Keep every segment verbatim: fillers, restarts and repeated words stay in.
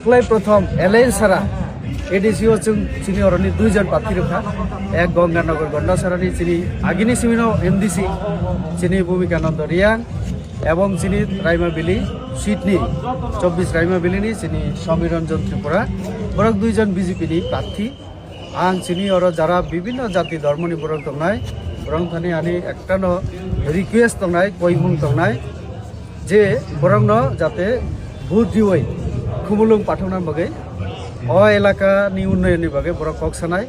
Khwlai prothom L A sara A D C o chwng chini oroni duijon pathi rwkha, ek Ganganagar Gandasarani chini agini simino M D C chini Bhumikananda Reang ebong chini Raimabili seat ni chobbish Raimabilini chini Somiranjan Tripura, borok duijon B J P ni pathi. Ang chini oro jara bibhinno jati dhormoni borok tongnai, borok thani ani ektano request tongnai, koimung tongnai, je borokno jate vote riwi khumulwng pathokna bagwi, o elakani unnayonni bagwi borok kok sanai.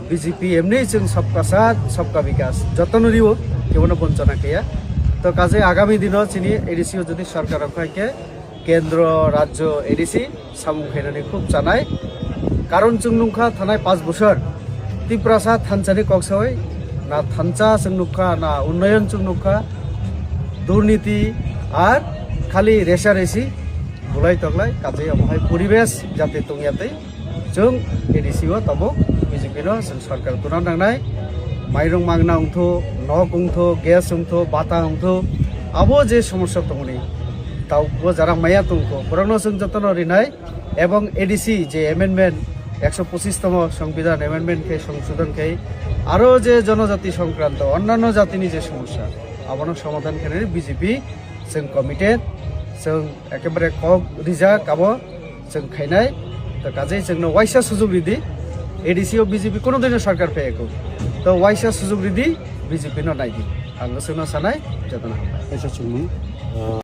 B J P emni chwng sabka saath, sabka bikas jotono riwo, kebono bonchona kaiya. To kaje agami dino chini A D C o jodi sarkar rok khai khe, kendro, rajyo, A D C samung khainani khub chanai. Karon chwng nungkha thanai panch bosor Tiprasa thanchani kok sawi, na thancha chwng nukha, na unnayon chwng nukha, durniti ar khali resa resi, bulai toklai, kaje omohai poribesh jate tongya tei chwng A D C o tabuk B J P no chwng sarkar tuna nangnai. Mairung mangna wngthu, nok wngthu, gas wngthu, bata wngthu, abo je somosya tongmani, taubo jara maya tongkho, borokno chwng jotono rinai. Ebong A D C je amendment, ekso pochis tomo Songbidan amendment khe, songsodon khe, aro je jonojati songkranto onnanno jatini je somosya, abono somadhan khenani B J P chwng committed, chwng ekebare kok rijak abo chwng khainai. To kaje chwngno waisa sujuk ridi, A D C o B J P kono dino sarkar phaiyaku, to waisa sujuk ridi, B J P no naidi, ang chwngno sanai, jotono hambai. Kaisa chwngmung.